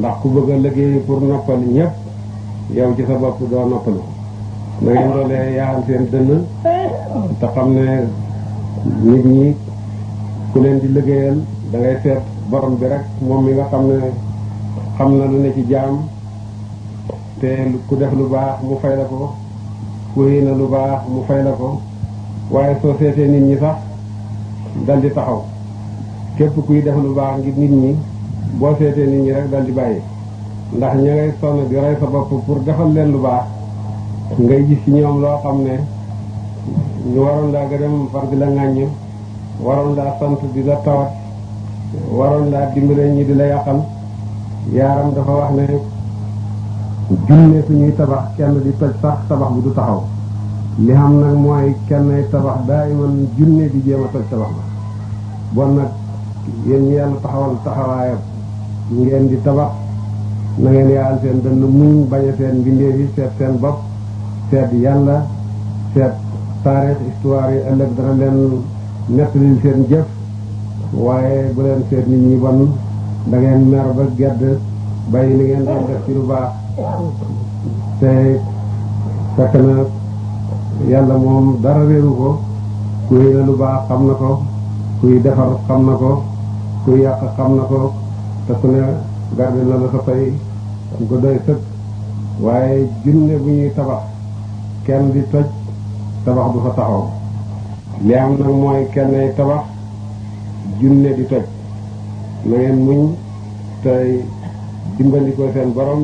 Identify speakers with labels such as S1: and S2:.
S1: ndax ku bëgg a liggéey pour noppal ñëpp yow ci sa bopp doo noppalu na ngeen doolee yaxal seen dënn te xam ne nit ñi ku leen di liggéeyal da ngay seet borom bi rek moom mi nga xam ne xam na lu ne ci jaam te ku def lu baax mu fay la ko ku yéene na lu baax mu fay la ko waaye soo seetee nit ñi sax dal di taxaw képp kuy def lu baax ngir nit ñi boo seetee nit ñi rek dal di bàyyi ndax ña ngay sonn di rey sa bopp pour defal leen lu baax ngay gis ci ñoom loo xam ne ñu waroon laa gërëm far di la ŋàññ waroon laa sant di la tawat waroon laa dimbale ñi di la yàqal yaaram dafa wax ne junne suñuy tabax kenn di toj sax tabax bi du taxaw li xam nag mooy kenn tabax daa iman junne di jéem a toj tabax ba bon nag yéen ñi yàlla taxawal taxawaayam ngeen di tabax na ngeen yaal seen dënn muñ bañ a seen mbindeef yi seet seen bopp seet yàlla seet taarix histoire yi ëllëg dana leen nettalil seen jëf waaye bu leen seet nit ñi bon da ngeen mer ba gedd bàyyi li ngeen doon def ci lu baax te fekk na yàlla moom dara réeru ko kuy na lu baax xam na ko kuy defar xam na ko kuy yàq xam na ko te ku ne garde na la sa fay ko doy sëkk waaye junne bu ñuy tabax kenn di toj tabax du fa taxaw li am nag mooy kenn tabax junne di toj na ngeen muñ tey dimbali ko seen borom